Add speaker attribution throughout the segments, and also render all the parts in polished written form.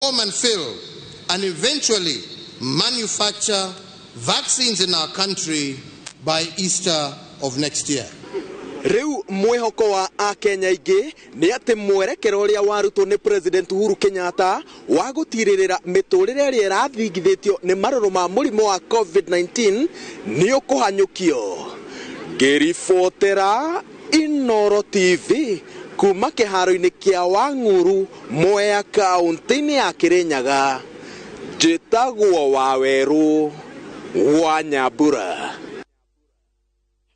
Speaker 1: And fill and eventually manufacture vaccines in our country by Easter of next year.
Speaker 2: Riu mwihoko wa akenya aingĩ nĩ atĩ mwerekero ũrĩa warutwo nĩ President Uhuru Kenyatta wa gũtirĩrĩra mĩtũrĩre ĩrĩa ĩrathingithĩtio nĩ marũrũ ma mũrimũ wa COVID-19 nĩ ũkũhanyũkio. Ngĩribotera Inooro TV kuma kĩharo-inĩ kĩa Wang'uru, Mwea, kaũntĩ-inĩ ya Kĩrĩnyaga, njĩtagwo Wawerũ wa Nyambura.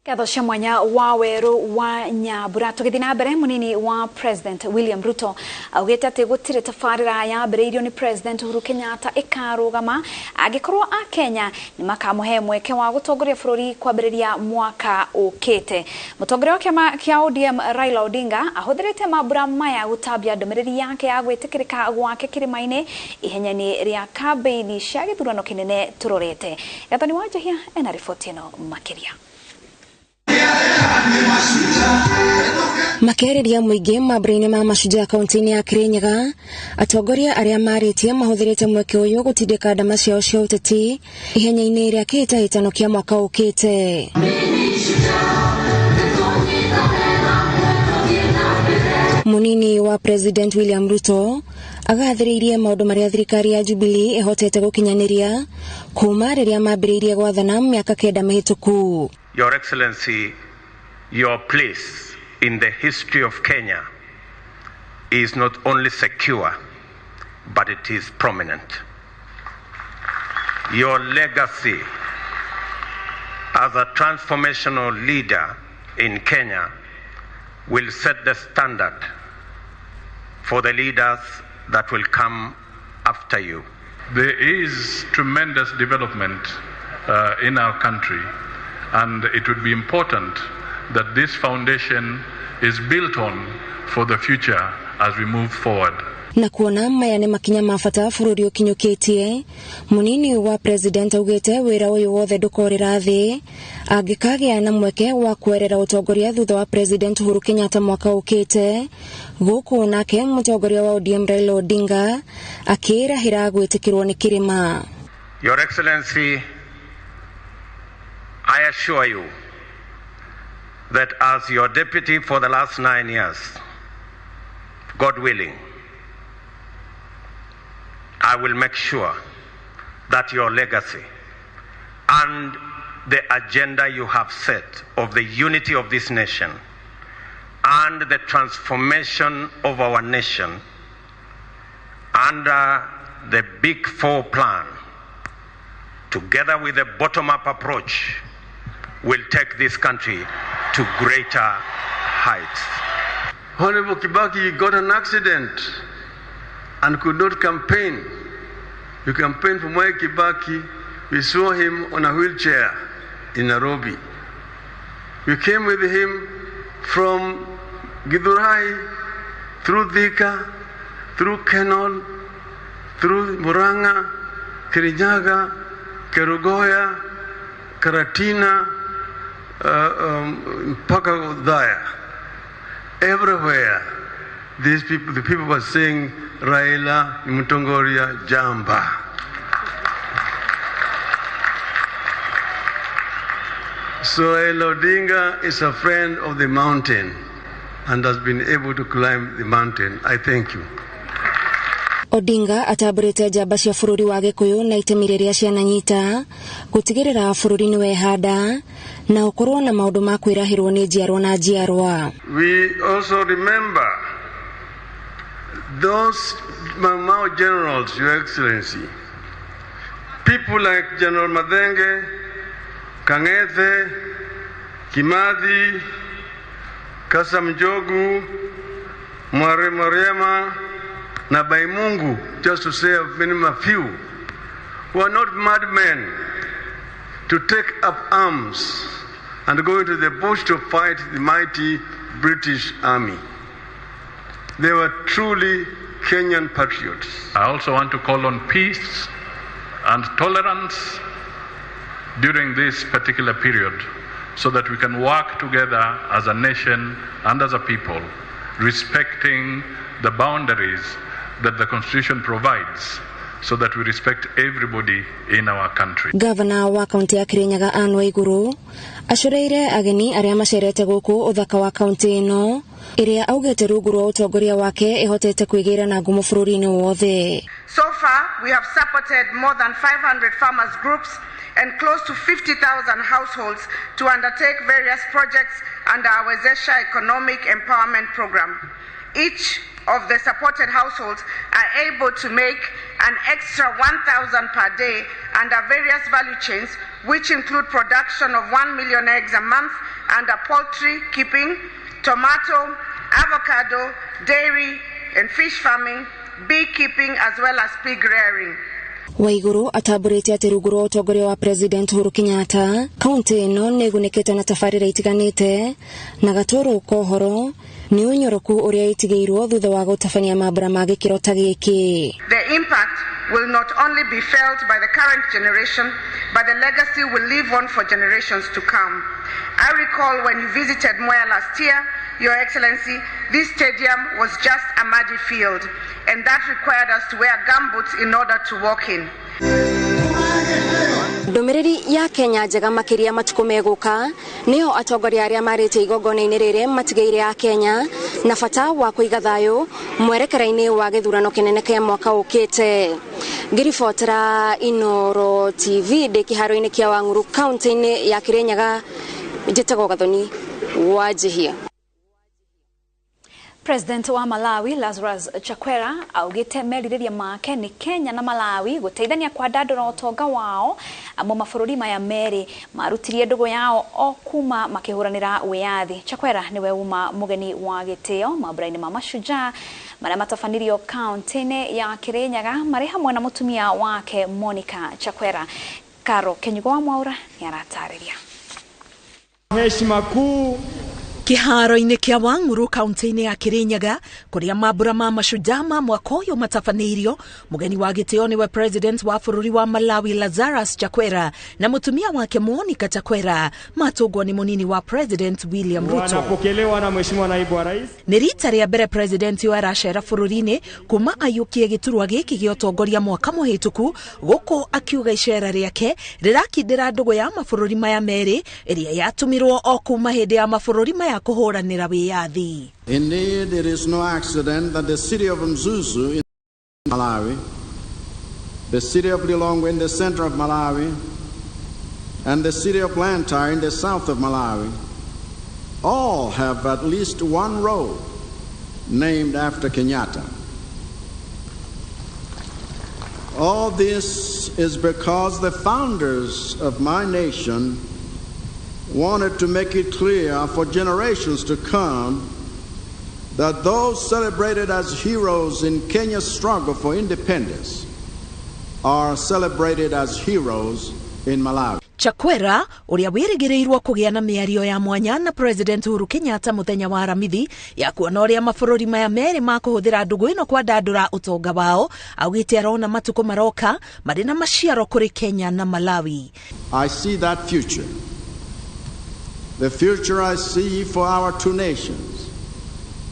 Speaker 3: Ngatho cia mwanya wa Weru wa Nyambura. Tũgĩthiĩ na mbere, mũnini wa President William Ruto augĩte atĩ gũtirĩ tabarĩra yambĩrĩirio nĩ President Uhuru Kenyatta ĩkarũgama angĩkorwo akenya nĩ makamũhe mweke wa gũtongoria bũrũri kwambĩrĩria mwaka ũkĩte. Mũtongoria wa kĩama kĩa ODM Raila Odinga ahũthĩrĩte mambura maya gũtambia ndũmĩrĩri yake ya gwĩtĩkĩrĩka gwake kĩrĩma-inĩ ihenya-inĩ rĩa kambĩini cia gĩthurano kĩnene tũrorete. Gathoni wa Njahia ena riboti ĩno makĩria.
Speaker 4: Makĩarĩria mũingĩ mambura-inĩ ma Mashujaa kaunti-inĩ ya Kirinyaga, atongoria arĩa marĩtie mahũthĩrĩte mweke ũyũ gũtindĩka ndama ciao cia ũteti ihenya-inĩ rĩa kĩhĩtahĩtano kĩa mwaka ũkĩte. Munini wa President William Ruto agathĩrĩirie maũndũ marĩa thirikari ya Jubilee ĩhotete gũkinyanĩria kuma rĩrĩa mambĩrĩirie gwathana mĩaka 9 mĩhĩtũku.
Speaker 5: Your Excellency, your place in the history of Kenya is not only secure, but it is prominent. Your legacy as a transformational leader in Kenya will set the standard for the leaders that will come after you.
Speaker 6: There is tremendous development in our country, and it would be important that this foundation is built on for the future as we move forward.
Speaker 4: Na kuona maya nĩ makinya ma bata bũrũri ũkinyũkĩtie, mũnini wa President augĩte wĩra ũyũ wothe ndũkorĩra thĩ angĩkagĩa na mweke wa kwerera ũtongoria thutha wa President Uhuru Kenyatta mwaka ũkĩte. Gũkũ nake mũtongoria wa ODM Raila Odinga akĩĩrahĩra gwĩtĩkĩrwo nĩ kĩrĩma.
Speaker 5: Your Excellency, I assure you that as your deputy for the last 9 years, God willing, I will make sure that your legacy and the agenda you have set of the unity of this nation and the transformation of our nation under the Big Four plan, together with the bottom-up approach, will take this country to greater heights.
Speaker 7: Honorable Kibaki got an accident and could not campaign. We campaigned for Mwai Kibaki. We saw him on a wheelchair in Nairobi. We came with him from Githurai, through Thika, through Kenol, through Murang'a, Kirinyaga, Kerugoya, Karatina, mpaka Othaya. Everywhere, these people, the people were saying, Raila Mutongoria Jamba. So Raila Odinga is a friend of the mountain and has been able to climb the mountain. I thank you.
Speaker 4: Odinga atambũrĩte njamba cia bũrũri wa Gĩkũyũ na itemi rĩrĩa ciananyita gũtigĩrĩra bũrũri nĩ wehanda na ũkorwo na maũndũ ma kwĩrahĩrwo nĩ njiarwa na njiarwa.
Speaker 7: We also remember those Mau Mau generals, Your Excellency, people like General Mathenge, Kang'ethe, Kimathi, Kasam Njogu, Mware Mariema, na Baimungu, just to say a minimum few, who are not madmen to take up arms and go into the bush to fight the mighty British Army. They were truly Kenyan patriots.
Speaker 6: I also want to call on peace and tolerance during this particular period so that we can work together as a nation and as a people, respecting the boundaries that the Constitution provides so that we respect everybody in our country.
Speaker 4: Gavana wa kaunti ya Kirinyaga Anne Waiguru acoreire ageni aria macerete guku uthaka wa kaunti ino iria augite rungu rwa utongoria wake ihotete kwigira na ngumo bururi-ini wothe.
Speaker 8: So far we have supported more than 500 farmers groups and close to 50,000 households to undertake various projects under our Wezesha Economic Empowerment Program. Each of the supported households are able to make an extra 1,000 per day under various value chains, which include production of 1 million eggs a month under poultry keeping, tomato, avocado, dairy and fish farming, beekeeping as well as pig rearing.
Speaker 4: Waiguru atamburite ati rungu rwa utongoria wa President Uhuru Kenyatta kaunti ino ni ĩgunĩkĩte na tabarĩra itiganĩte na gatũrũ ka ũhoro nĩ ũnyoroku ũrĩa ĩtigĩirwo thutha wa gũtabania mambura ma gĩkĩro ta gĩkĩ.
Speaker 8: The impact will not only be felt by the current generation, but the legacy will live on for generations to come. I recall when you visited Mwea last year, Your Excellency, this stadium was just a muddy field, and that required us to wear gumboots in order to walk in.
Speaker 4: Ndũmĩrĩri ya Kenya njega makĩria matukũ megũka nĩyo atongoria arĩa marĩte igongona-inĩ rĩrĩ matigĩire a Kenya na bata wa kũiga thayũ mwerekera-inĩ wa gĩthurano kĩnene kĩa mwaka ũkĩte. Ngĩribotera Inooro TV ndĩ kĩharo-inĩ kĩa Wang'uru kaunti-inĩ ya Kirinyaga, njĩtagwo Gathoni wa Njihia.
Speaker 3: President wa Malawi Lazarus Chakwera augite merirĩria make ni Kenya na Malawi gũteithania kwandandũra ũtonga wao amo mabũrũri maya merĩ marutirie ndũgũ yao o kuma makĩhũranĩra wĩyathi. Chakwera niwe uma mũgeni wa gĩtĩo mambura-inĩ ma Mashujaa marĩa matabanirio kaunti-inĩ ya Kirinyaga marĩ hamwe na mũtumia wake Monica Chakwera. Karo Kenyugo wa Mwaura nĩaratarĩria.
Speaker 9: Heshima kuu
Speaker 10: kiharo-inĩ kĩa Wang'uru kaunti-inĩ ya Kirinyaga kũrĩa mambura ma Mashujaa ma mwaka ũyũ matabanĩirio, mũgeni wa gĩtĩo nĩwe president wa bũrũri wa Malawi Lazarus Chakwera na mũtumia wake Monica Chakwera matũngwo nĩ mũnini wa President William Ruto.
Speaker 9: Wanapokelewa na Mheshimiwa Naibu wa Rais.
Speaker 10: Nĩ rita rĩa mbere president ũyũ aracera bũrũri-inĩ kuma aiyũkie gĩturwa gĩkĩ gĩa ũtongoria mwaka mũhĩtũku, gũkũ akiuga icera rĩake rĩrakindĩra ndũgũ ya mabũrũri maya merĩ ĩrĩa yatũmirwo o kuma hĩndĩ ya mabũrũri maya kũhũranĩra wĩyathi.
Speaker 1: Indeed, it is no accident that the city of Mzuzu in Malawi, the city of Lilongwe in the center of Malawi, and the city of Blantyre in the south of Malawi all have at least one road named after Kenyatta. All this is because the founders of my nation wanted to make it clear for generations to come that those celebrated as heroes in Kenya's struggle for independence are celebrated as heroes in Malawi.
Speaker 10: Chakwera ũrĩa wĩrĩgĩrĩirwo kũgĩa na mĩario ya mwanya na President Uhuru Kenyatta mũthenya wa Aramithi ya kuona ũrĩa mabũrũri maya merĩ makũhũthĩra ndũgũ ĩno kwandandũra ũtonga wao, augĩte arona matukũ maroka marĩ na maciaro kũrĩ Kenya na Malawi.
Speaker 1: I see that future. The future I see for our two nations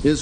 Speaker 1: is